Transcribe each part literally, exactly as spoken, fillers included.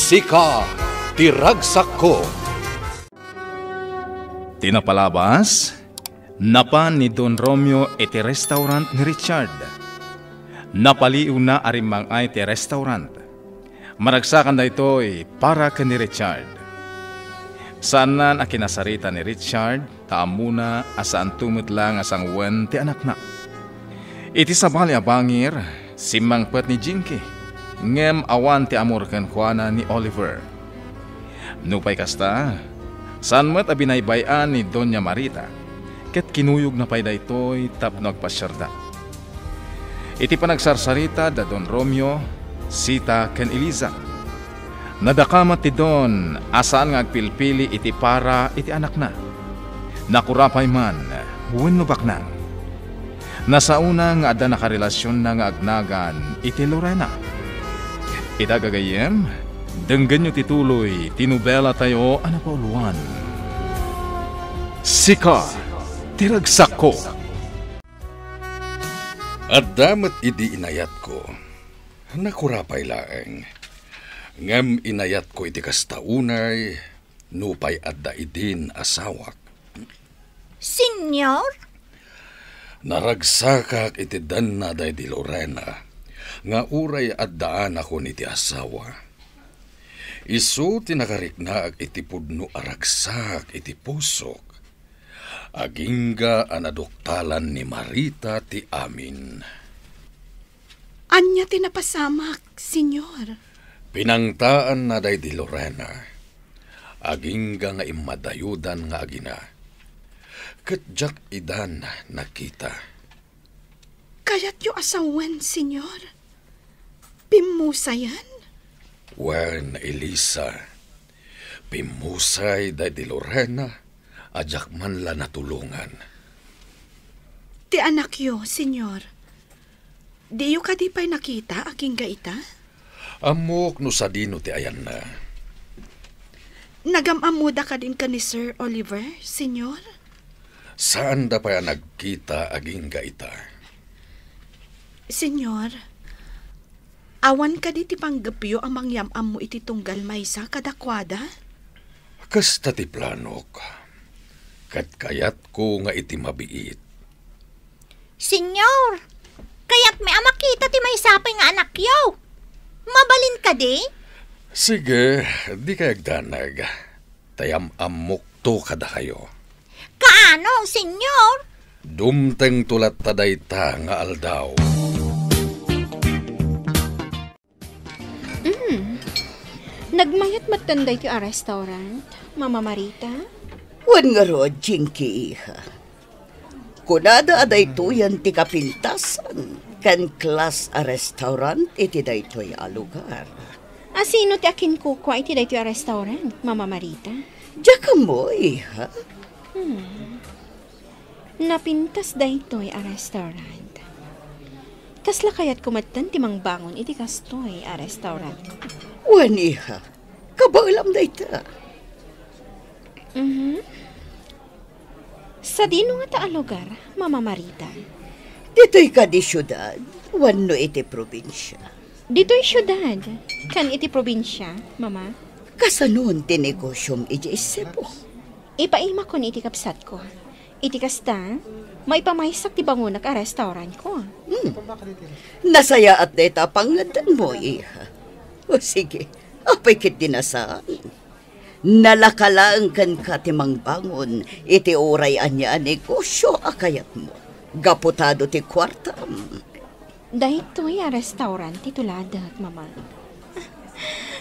Sika ti ragsakko. Ti napalabas, napan ni Don Romeo iti restaurant ni Richard. Napaliiwna a rimmang-ay ti restaurant. Maragsakan daytoy para ken ni Richard. Saannan a kinasarita ni Richard ta ammona a saanto met la nga sanguen ti anakna. Iti sabali a bangir, simmangpet ni Jinky, ngem awan ti amor kenkuana ni Oliver. Nupay kasta, saan met a binaybay-an ni Doña Marita, ket kinuyogna pay daytoy tapno agpasiarda. Iti panagsarsarita da Don Romeo, Sita ken Eliza, nadakamat ti Don a saan nga agpilpili iti para iti anakna. Nakurapay man wenno baknang. Nasaona nga adda nakarelasionna nga agnagan iti Lorena. Ita gagayyem, denggenyo ti tuloy ti nobela tayo a napauluan. Sika ti ragsakko. Adda met idi inayatko. Nakurapay laeng. Ngem inayatko iti kasta unay, nupay adda idin asawak. Señor? Naragsakak iti denna daydi Lorena, nga uray addaanakon iti asawa. Isu ti nakariknaak iti pudno a ragsak iti pusok. Agingga a naduktalan ni Marita ti amin. Ania ti napasamak, Señor? Pinangtaanna daydi Lorena. Agingga nga immadayudan nga agina. Ket diak idan nakita. Kayatyo a sawen, Señor? Pimmusayen? Wen, Elisa, pimmusay daydi Lorena a diak man la natulongan. Ti anakyo, Señor, diyo kadi pay nakita agingga ita? Ammok no sadino ti ayanna. Nagam-ammoda kadin ken ni Sir Oliver, Señor? Saanda pay a nagkita agingga ita. Señor, awan kadi ti panggepyo a mangyam-ammo iti tunggal maysa kadakuada? Kasta ti planok, ket kayatko nga iti mabiit. Señor, kayatmi a makita ti maysa pay nga anakyo. Mabalin kadi? Sige, dikay agdanag. Ta yam-ammokto kadakayo. Kaano, Señor? Dumtengto latta dayta nga aldaw. Mm. Nagmayat metten daytoy a restaurant, Mama Marita? Wen ngarud, Jinky, iha. Kunada a daytoyen ti kapintasan ken class a restaurant iti daytoy a lugar. A sino ti akinkukua iti daytoy a restaurant, Mama Marita? Diak ammo, iha. Hmm. Napintas daytoy a restaurant. Kasla kayatko metten ti mangbangon iti kastoy a restaurant. Wen, iha, kabaelam dayta. Mhm. Sadino ngata a lugar, Mama Marita? Ditoy kadi siudad wenno iti probinsia? Ditoy siudad, ken iti probinsia, Mama. Kasanon ti negosiom idiay Cebu? Ipaimakon iti kabsatko. Iti kasta, maipamaysak ti bangonak a restaurantko. Hmm. Nasayaat dayta a pangngeddengmo, iha. O sige, apay ketdi a saan? Nalaka laeng kenka ti mangbangon iti uray ania a negosio a kayatmo. Gapu ta adu ti kuartam. Daytoy a restaurant ti tuladek, Mama.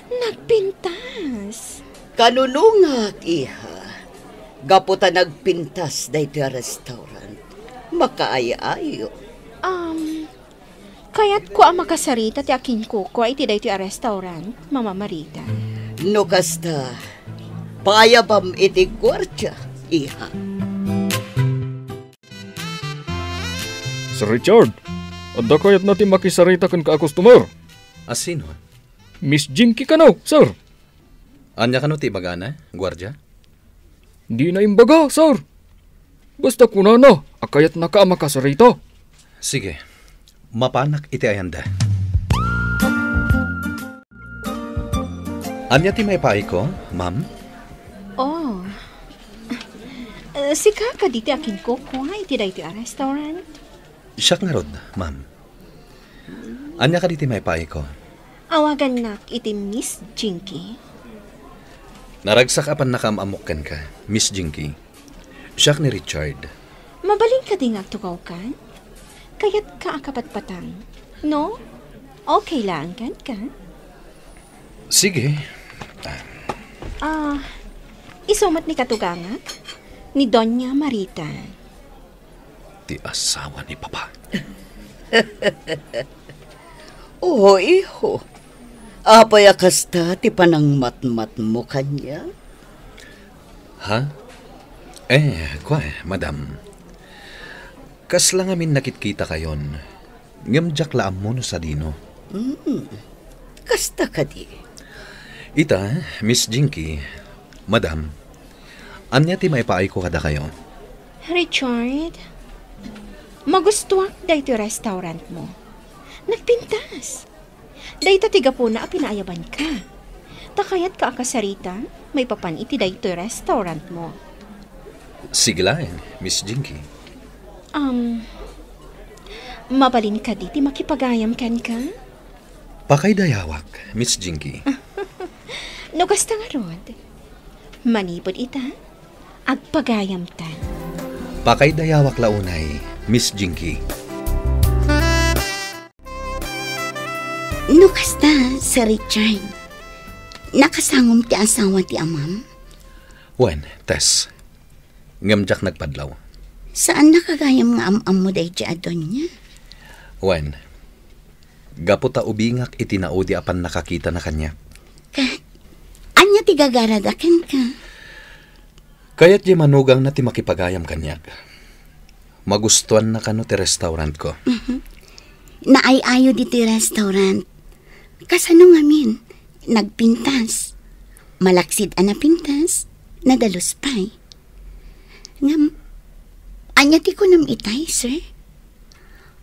Nagpintas. Kanunongak, iha. Gapu ta nagpintas daytoy a restaurant. Makaay-ayo. Um, kayatko a makasarita ti akinkukua iti daytoy a restaurant, Mama Marita. No kasta, paayabam iti guardia, iha. Sir Richard, adda kayatna ti makisarita kenka a customer. A sino? Miss Jinky kano, sir. Ania kano ti ibagana, guardia? Dina imbaga, sir. Basta kunana a kayatnaka a makasarita. Sige, mapanak iti ayanda. Ania ti maipaayko, ma'am? Oh. Eh, sika kadi ti akinkukua iti daytoy a restaurant? Siak ngarud, ma'am. Ania kadi ti maipaayko? Awagannak iti Miss Jinky. Naragsak a pannakaam-ammok kenka, Miss Jinky. Siak ni Richard. Mabalin kadi nga agtugawkan? Kayatka a kapatpatang, no? Okay laeng kenka? Sige. Ah, isu met ni katugangak, ni Doña Marita. Ti asawa ni Papa. Oh, iho. Apay a kasta ti panangmatmatmo kaniak? Ha? Eh, kua, madam. Kasla ngamin nakitkitakayon, ngem diak la ammo no sadino. Hmm. Kasta kadi? Ita, Miss Jinky, madam, ania ti maipaayko kadakayo? Richard, magustuak daytoy restaurantmo. Nagpintas. Dayta ti gapuna a pinaayabanka. Ta kayatka a kasarita maipapan iti daytoy restaurantmo. Sige laeng, Miss Jinky. Um, mabalin kadi ti makipagayam kenka? Pakaidayawak, Miss Jinky. No kasta ngarud, manipud ita, agpagayamtan. Pakaidayawak la unay, Miss Jinky. No kasta, Sir Richard, nakasangom ti asawa ti amam? Wen, Tess. Ngem diak nagpadlaw. Saannaka gayam nga am-ammo daydiay a Doña? Wen, gapu ta ubingak iti naudi a pannakakitana kaniak. Ket ania ti gagarada kenka? Kayat diay manugangna ti makipagayam kaniak. Magustuanna kano ti restaurantko. Mhm. Naay-ayo ditoy restaurant. Kasano ngamin? Nagpintas. Malaksid a napintas, nadalus pay. Ngem, ania ti kunam itay, sir?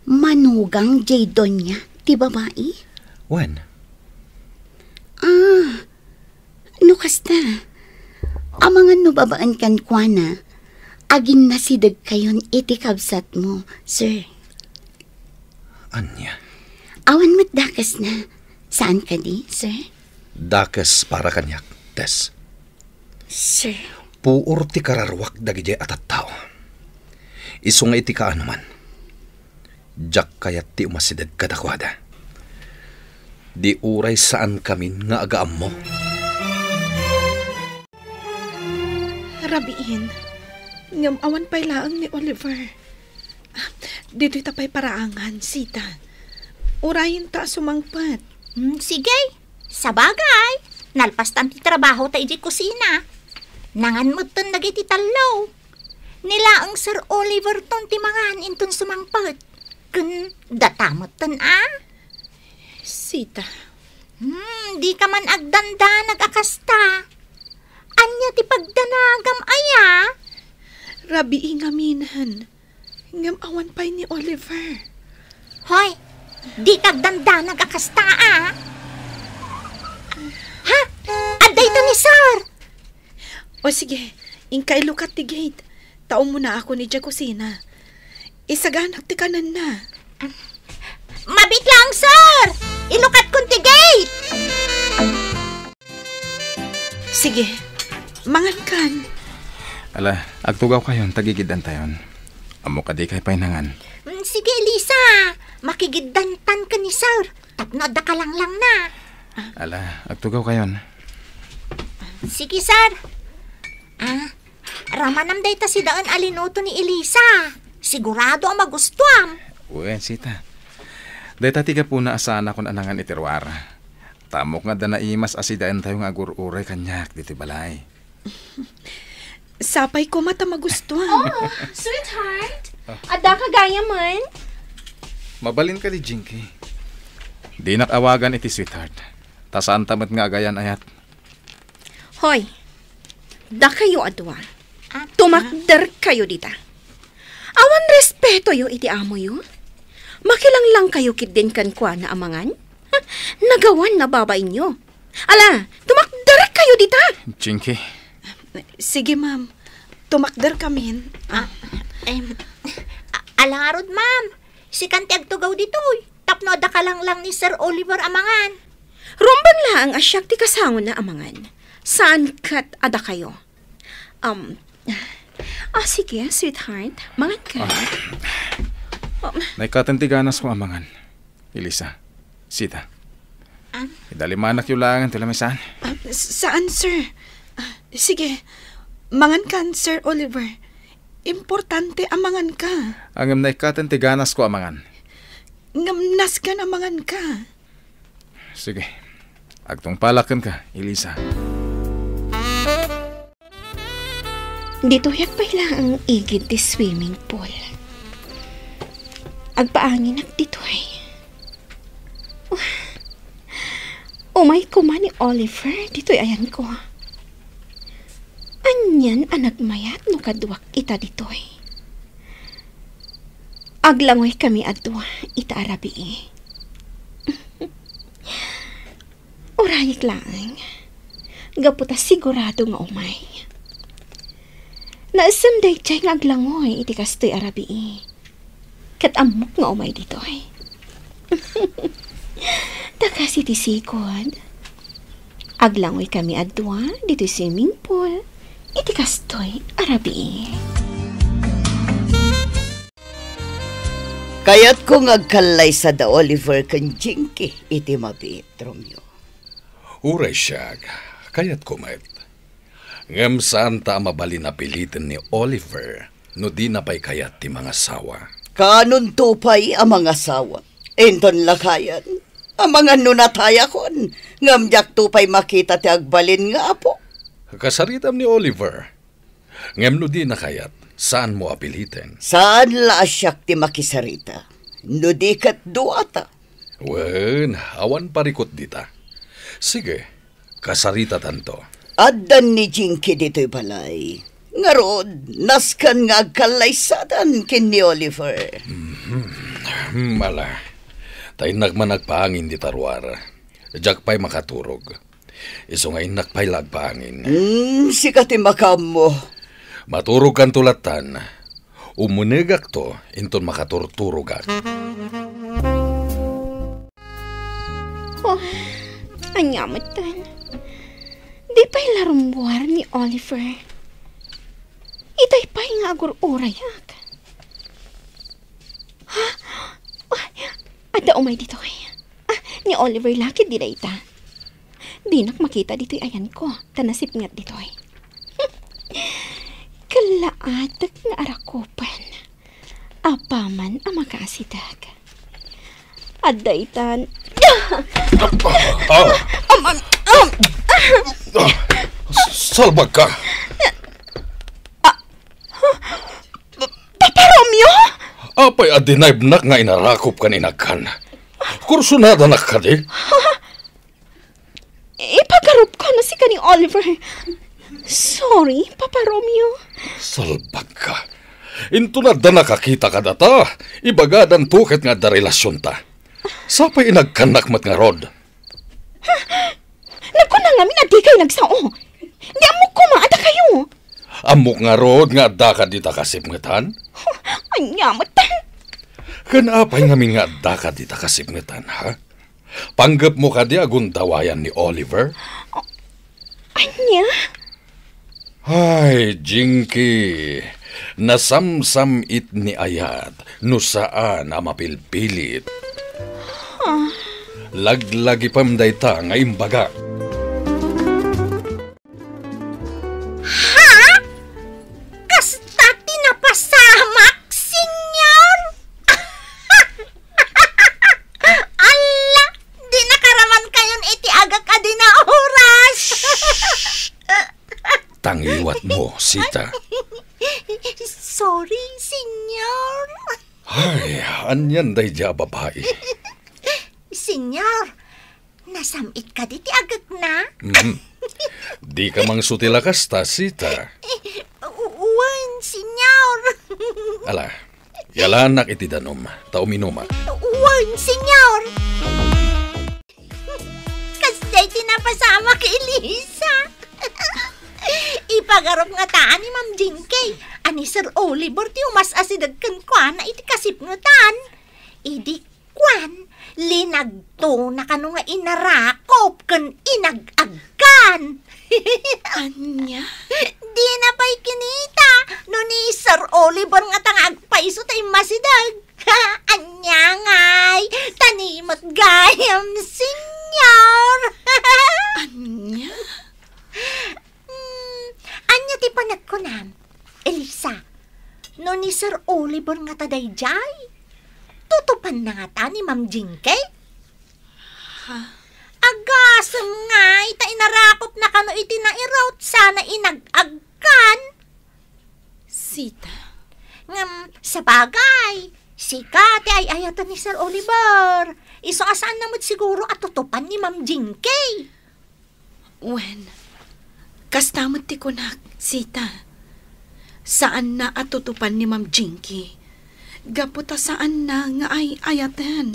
Manugang diay Doña ti babai? Wen. Ah, no kasta, amangan no babaen kenkuana, aginnasidegkayon iti kabsatmo, sir. Ania? Awan met dakesna. Saan kadi, sir? Dakes para kaniak, Tess. Sir. Puor ti kararuak dagidiay a tattao. Isu nga iti kaanoman, diak kayat ti umasideg kadakuada. Di uray saankamin nga agaammo. Rabiin, ngem awan pay laeng ni Oliver. Ditoy ta pay paraangan, Sita. Urayen ta a sumangpet. Hmm, sige. Sabagay, nalpastan ti trabaho ta idiay kusina. Nangan metten dagiti tallo. Ni laeng Sir Oliverton ti mangan inton sumangpet. Ken data metten a. Sita. Hmm, dika man agdandanag a kasta. Ania ti pagdanagam aya? Rabii ngaminen. Ngem awan pay ni Oliver. Hoy, dika agdandanag a kasta a. Ha? Adda ita ni Sir! O sige, inka ilukat ti gate. Ta ummunaakon idiay kusina. Isaganak ti kanenna. Mabiit laeng, sir! Ilukatkon ti gate! Sige, mangankan. Ala, agtugawkayon ta gigiddantayon. Ammok a dikay pay nangan. Mm, sige, Elisa. Makigiddantan ken ni sir. Tapno adda kalanglangna. Ala, agtugawkayon. Sige, sir. Ah, ramanam dayta sidaen a linuto ni Elisa. Sigurado a magustuam. Wen, Sita. Dayta ti gapuna a saanakon a nangan iti ruar. Ta ammok nga adda naimas a sidaentayo nga agur-uray kaniak ditoy balay. Sapay koma ta magustuam. Oh, sweetheart. Adda ka gayamen? Mabalin kadi, Jinky? Dinak awagan iti sweetheart. Ta saanta met nga agayan-ayat. Hoy, dakayo a dua. Ah, tumakder kayo dita. Awan respetoyo iti amoyo. Makilanglangkayo ketdin kenkuana a mangan. Nagawan na babainyo. Ala, tumakderkayo dita! Jinky. Sige, ma'am. Tumakderkamin. Ah, em, a-, ala ngarud, ma'am. Sikan ti agtugaw ditoy. Tapno adda kalanglang ni Sir Oliver a mangan. Rumbeng laeng a siak ti kasangona a mangan. Saan ket a dakayo. Um, ah, sige, sweetheart. Mangan ka. Ah. Um, Naikkaten ti ganasko a mangan. Elisa, Sita. Ah? Idalimanakyo laeng ti lamisaan. Ah, s-, saan, sir? Ah, sige, mangan kan, Sir Oliver. Importante a mangan ka. Ngem naikkaten ti ganasko a mangan. Ngem nasken a mangan ka. Sige. Agtungpalak kenka, Elisa. Ditoyak pay laeng igid ti swimming pool. Agpaanginak ditoy. Umay koma ni Oliver ditoy ayanko. Anian a nagmayat no kaduak ita ditoy? Aglangoykami a dua ita a rabii. Urayek laeng. Gapu ta sigurado nga umay. Naisem daydiay nga aglangoy iti kastoy a rabii. Ket ammok nga umay ditoy. Ta kas iti sigud, aglangoykami a dua ditoy swimming pool iti kastoy a rabii. Kayatko nga agkallaysada Oliver ken Jinky iti mabiit, Romeo. Uray siak, kayatko met. Ngem saanta a mabalin a piliten ni Oliver no dina pay kayat ti mangasawa. Kaanonto pay a mangasawa? Inton lakayan, amangan no natayakon, ngem diakto pay makita ti agbalin nga apo. Kasaritam ni Oliver. Ngem no dina kayat, saanmo a piliten. Saan la a siak ti makisarita no di ket duata. Wen, awan parikut dita. Sige, kasaritatanto. Addan ni Jinky ditoy balay. Ngarud, nasken nga agkallaysadan ken ni Oliver. Mhm. Hmm, ala. Ta innak man agpaangin dita ruar. Diak pay makaturog. Isu nga innak pay la agpaangin. Hmm, sika ti makaammo. Maturogkanto lattan. Umunegakto inton makaturturogak. Oh, ania metten? Di pay la rummuar ni Oliver. Itay pay nga agur-urayak. Ha? Ay, adda umay ditoy. Ah, ni Oliver la ketdi dayta. Dinak makita ditoy ayanko, ta nasipnget ditoy. Kallaatek nga arakupen. Apaman a makaasitek. Adda itan. Ah! Aman, ah! Ah! Salbagka! Ah! Papa Romeo? Apay a dinaybnak nga inarakop ken inagkan? Kursonadanak kadi? Ipagarupko no sika ni Oliver. Sorry, Papa Romeo. Salbagka. Inton adda nakakita kadata, ibagadanto ket nga adda relasionta. Sapay inagkannak met ngarud. Nagkuna ngamin a dikay nagsao. Di ammok koma a dakayo. Ammok ngarud nga addaka dita kasipngetan? Ania met? Ken apay ngamin nga addaka dita kasipngetan, ha? Panggepmo kadi a gundawayan ni Oliver? Ania? Ay, Jinky, nasamsam-it ni ayat no saan a mapilpilit. Ah. Laglagipem dayta nga imbagak. Ha? Kasta ti napasamak, Senyor? Alla, di nakaramankayon iti agak a dinaoras. Shh! Tangiwatmo, Sita. Sorry, Senyor. Ay, anian daydiay a babai? Senyor, nasam-it kadi ti agekna? Mm. Dika mangsutil a kasta, Sita. U-, wen, Senyor. Ala, yalanak iti danum, ta uminumak. Wen, Senyor. Kasdiay ti Pasamak, Elisa. Ipagarup ngata ni Ma'am Jinky a ni Sir Oliver ti umas-asideg kenkuana iti kasipngetan. Idi kuan, linagtona kano nga inarakop ken inag-agkan. Ania? Dina pay kinita no ni Sir Oliver ngata nga agpayso ta immasideg. Ania ngay, ta ni met gayam, Señor. Ania? Hmm, ania ti panagkunam, Elisa? No ni Sir Oliver ngata daydiay, tutupanna ngata ni Ma'am Jinky? Ha? Agasem ngay, ta inarakopna kano iti nairut sana inag-agkan. Sita? Ngem, sabagay, sika ti ay-ayaten ni Sir Oliver. Isu a saanna met siguro a tutupan ni Ma'am Jinky. Wen, kasta met ti kunak, Sita. Saanna a tutupan ni Ma'am Jinky. Gapu ta saanna nga ay-ayaten.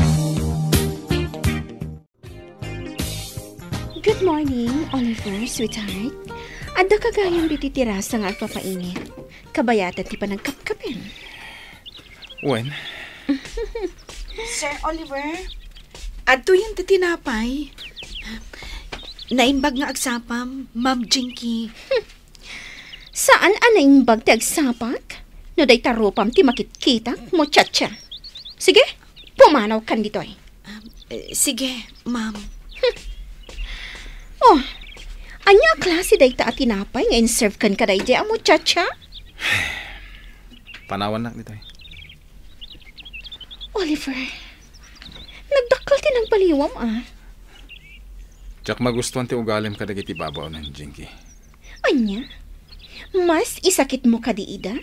Good morning, Oliver, sweetheart. Adda ka gayam ditoy terasa nga agpapainit. Kabayatan ti panagkapkapem. Wen. Sir Oliver? Adtoyen ti tinapay. Naimbag nga agsapam, Ma'am Jinky. Saan a naimbag ti agsapak? No dayta rupam ti makitkitak, muchacha. Sige, pumanawkan ditoy. Um, eh, sige, ma'am. Oh, ania a klase dayta a tinapay nga inserve kenka daydiay a muchacha? Panawannak ditoy. Oliver, nagdakkel ti nagbaliwam, a. Diak magustuan ti ugalim kadagiti babaonen, Jinky. Ania? Mas isakitmo kadi ida?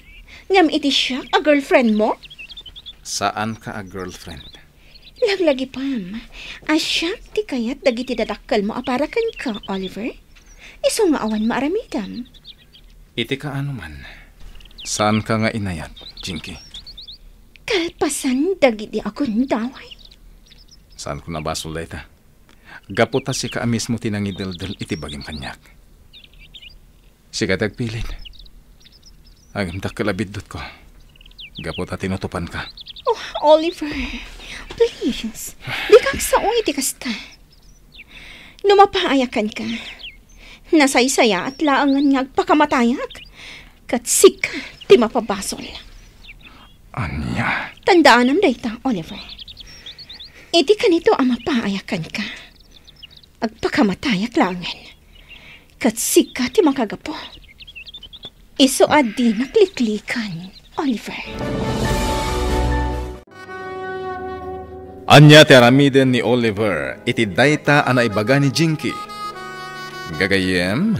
Ngem iti siak a girlfriendmo? Saanka a girlfriend. Laglagipem a siak ti kayat dagiti dadakkelmo a para kenka, Oliver. Isu nga awan maaramidem. Iti kaanoman, saanka nga inayat, Jinky. Kalpasan dagiti agundaway. Saanko a basol dayta. Gapu ta sika a mismo ti nangideldel iti bagim kaniak. Sika ti agpilit. Ngem dakkel a biddutko. Gapu ta tinutopanka. Oh, Oliver, please. Dika agsao iti kasta. No mapaayak kenka, nasaysayaat laengen nga agpakamatayak, ket sika ti mapabasol. Ania? Tandaanam dayta, Oliver. Iti kanito a mapaayak kenka, agpakamatayak laengen, ket sika ti makagapu. Isu a dinak liklikan, Oliver. Ania ti aramiden ni Oliver iti dayta a naibaga ni Jinky? Gagayyem,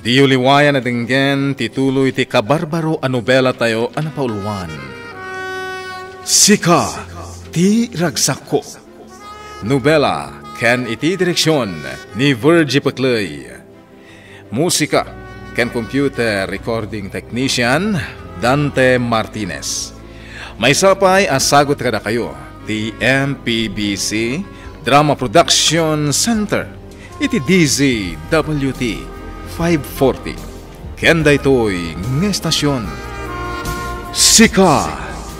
diyo liwayan a denggen ti tuloy ti kabarbaro a nobelatayo a napauluan, Sika ti Ragsakko. Nobela ken iti direksion ni Virgie Pecley. Musika ken computer recording technician, Dante Martinez. Maysa pay a sagut kadakayo ti M P B C Drama Production Center iti D Z W T five forty. Ken daytoy nga estasion, Sika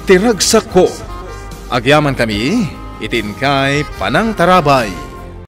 ti Ragsakko. Agyamankami iti inkay panangtarabay.